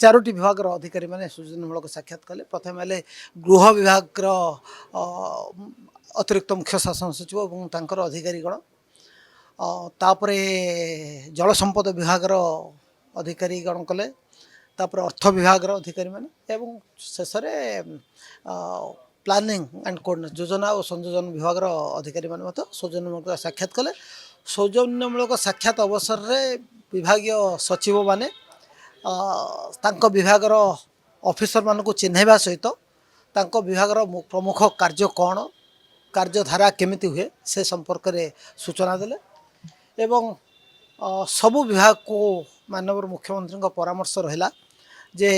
ଚାରୋଟି ବିଭାଗର ଅଧିକାରୀମାନେ ସୌଜନ୍ୟମୂଳକ ସାକ୍ଷାତ କଲେ। ପ୍ରଥମେ ହେଲେ ଗୃହ ବିଭାଗର ଅତିରିକ୍ତ ମୁଖ୍ୟ ଶାସନ ସଚିବ ଏବଂ ତାଙ୍କର ଅଧିକାରୀଗଣ, ତାପରେ ଜଳସମ୍ପଦ ବିଭାଗର ଅଧିକାରୀଗଣ କଲେ, ତାପରେ ଅର୍ଥ ବିଭାଗର ଅଧିକାରୀମାନେ ଏବଂ ଶେଷରେ ପ୍ଲାନିଂ ଆଣ୍ଡ କୋଅର୍ଡିନେସନ୍, ଯୋଜନା ଓ ସଂଯୋଜନ ବିଭାଗର ଅଧିକାରୀମାନେ ମଧ୍ୟ ସୌଜନ୍ୟମୂଳକ ସାକ୍ଷାତ କଲେ। ସୌଜନ୍ୟମୂଳକ ସାକ୍ଷାତ ଅବସରରେ ବିଭାଗୀୟ ସଚିବମାନେ ତାଙ୍କ ବିଭାଗର ଅଫିସରମାନଙ୍କୁ ଚିହ୍ନାଇବା ସହିତ ତାଙ୍କ ବିଭାଗର ପ୍ରମୁଖ କାର୍ଯ୍ୟ କ'ଣ, କାର୍ଯ୍ୟଧାରା କେମିତି ହୁଏ, ସେ ସମ୍ପର୍କରେ ସୂଚନା ଦେଲେ ଏବଂ ସବୁ ବିଭାଗକୁ ମାନ୍ୟବର ମୁଖ୍ୟମନ୍ତ୍ରୀଙ୍କ ପରାମର୍ଶ ରହିଲା ଯେ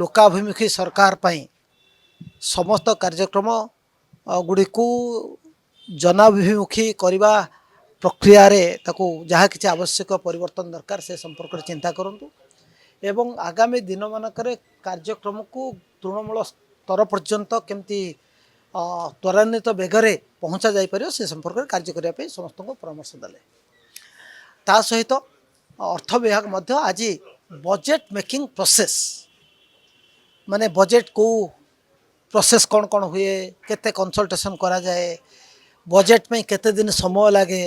ଲୋକାଭିମୁଖୀ ସରକାର ପାଇଁ ସମସ୍ତ କାର୍ଯ୍ୟକ୍ରମ ଗୁଡ଼ିକୁ ଜନାଭିମୁଖୀ କରିବା ପ୍ରକ୍ରିୟାରେ ତାକୁ ଯାହା କିଛି ଆବଶ୍ୟକ ପରିବର୍ତ୍ତନ ଦରକାର, ସେ ସମ୍ପର୍କରେ ଚିନ୍ତା କରନ୍ତୁ ଏବଂ ଆଗାମୀ ଦିନମାନଙ୍କରେ କାର୍ଯ୍ୟକ୍ରମକୁ ତୃଣମୂଳ ସ୍ତର ପର୍ଯ୍ୟନ୍ତ କେମିତି ତ୍ୱରାନ୍ୱିତ ବେଗରେ ପହଞ୍ଚା ଯାଇପାରିବ, ସେ ସମ୍ପର୍କରେ କାର୍ଯ୍ୟ କରିବା ପାଇଁ ସମସ୍ତଙ୍କୁ ପରାମର୍ଶ ଦେଲେ। ତା ସହିତ ଅର୍ଥ ବିଭାଗ ମଧ୍ୟ ଆଜି ବଜେଟ୍ ମେକିଂ ପ୍ରୋସେସ୍, ମାନେ ବଜେଟ୍ କେଉଁ ପ୍ରୋସେସ୍ କ'ଣ କ'ଣ ହୁଏ, କେତେ କନସଲଟେସନ୍ କରାଯାଏ, ବଜେଟ୍ ପାଇଁ କେତେ ଦିନ ସମୟ ଲାଗେ,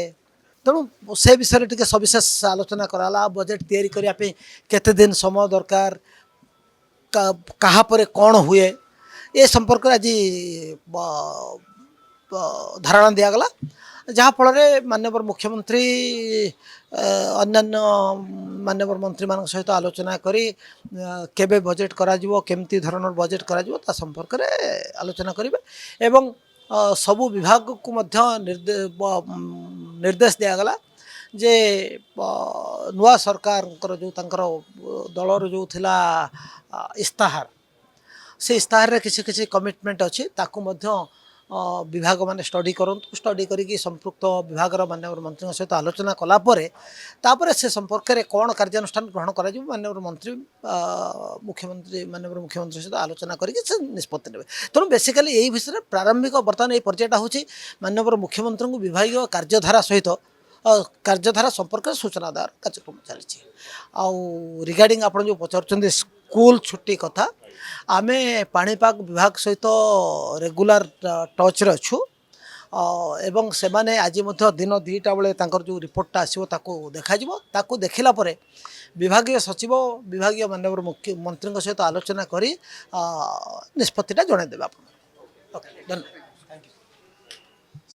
ତେଣୁ ସେ ବିଷୟରେ ଟିକେ ସବିଶେଷ ଆଲୋଚନା କରାଗଲା। ବଜେଟ୍ ତିଆରି କରିବା ପାଇଁ କେତେ ଦିନ ସମୟ ଦରକାର, କାହା ପରେ କ'ଣ ହୁଏ, ଏ ସମ୍ପର୍କରେ ଆଜି ଧାରଣା ଦିଆଗଲା, ଯାହାଫଳରେ ମାନ୍ୟବର ମୁଖ୍ୟମନ୍ତ୍ରୀ ଅନ୍ୟାନ୍ୟ ମାନ୍ୟବର ମନ୍ତ୍ରୀମାନଙ୍କ ସହିତ ଆଲୋଚନା କରି କେବେ ବଜେଟ୍ କରାଯିବ, କେମିତି ଧରଣର ବଜେଟ୍ କରାଯିବ, ତା ସମ୍ପର୍କରେ ଆଲୋଚନା କରିବେ ଏବଂ ସବୁ ବିଭାଗକୁ ମଧ୍ୟ ନିର୍ଦ୍ଦେଶ ଦିଆଗଲା ଯେ ନୂଆ ସରକାରଙ୍କର ଯେଉଁ ତାଙ୍କର ଦଳର ଯେଉଁ ଥିଲା ଇସ୍ତାହାର, ସେ ଇସ୍ତାହାରରେ କିଛି କିଛି କମିଟମେଣ୍ଟ ଅଛି, ତାକୁ ମଧ୍ୟ ବିଭାଗମାନେ ଷ୍ଟଡି କରନ୍ତୁ। ଷ୍ଟଡି କରିକି ସମ୍ପୃକ୍ତ ବିଭାଗର ମାନ୍ୟବର ମନ୍ତ୍ରୀଙ୍କ ସହିତ ଆଲୋଚନା କଲା ପରେ ତାପରେ ସେ ସମ୍ପର୍କରେ କ'ଣ କାର୍ଯ୍ୟାନୁଷ୍ଠାନ ଗ୍ରହଣ କରାଯିବ, ମାନ୍ୟବର ମନ୍ତ୍ରୀ ମୁଖ୍ୟମନ୍ତ୍ରୀ, ମାନ୍ୟବର ମୁଖ୍ୟମନ୍ତ୍ରୀ ସହିତ ଆଲୋଚନା କରିକି ସେ ନିଷ୍ପତ୍ତି ନେବେ। ତେଣୁ ବେସିକାଲି ଏଇ ବିଷୟରେ ପ୍ରାରମ୍ଭିକ ବର୍ତ୍ତମାନ ଏଇ ପର୍ଯ୍ୟାୟଟା ହେଉଛି ମାନ୍ୟବର ମୁଖ୍ୟମନ୍ତ୍ରୀଙ୍କୁ ବିଭାଗୀୟ କାର୍ଯ୍ୟଧାରା ସହିତ କାର୍ଯ୍ୟଧାରା ସମ୍ପର୍କରେ ସୂଚନା ଦେବାର କାର୍ଯ୍ୟକ୍ରମ ଚାଲିଛି। ଆଉ ରିଗାର୍ଡ଼ିଂ ଆପଣ ଯେଉଁ ପଚାରୁଛନ୍ତି ସ୍କୁଲ ଛୁଟି କଥା, ଆମେ ପାଣିପାଗ ବିଭାଗ ସହିତ ରେଗୁଲାର ଟଚ୍ରେ ଅଛୁ ଏବଂ ସେମାନେ ଆଜି ମଧ୍ୟ ଦିନ 2ଟା ବେଳେ ତାଙ୍କର ଯେଉଁ ରିପୋର୍ଟଟା ଆସିବ, ତାକୁ ଦେଖାଯିବ। ତାକୁ ଦେଖିଲା ପରେ ବିଭାଗୀୟ ସଚିବ ବିଭାଗୀୟ ମାନ୍ୟବର ମୁଖ୍ୟମନ୍ତ୍ରୀଙ୍କ ସହିତ ଆଲୋଚନା କରି ନିଷ୍ପତ୍ତିଟା ଜଣାଇଦେବେ ଆପଣ। ଓକେ, ଧନ୍ୟବାଦ।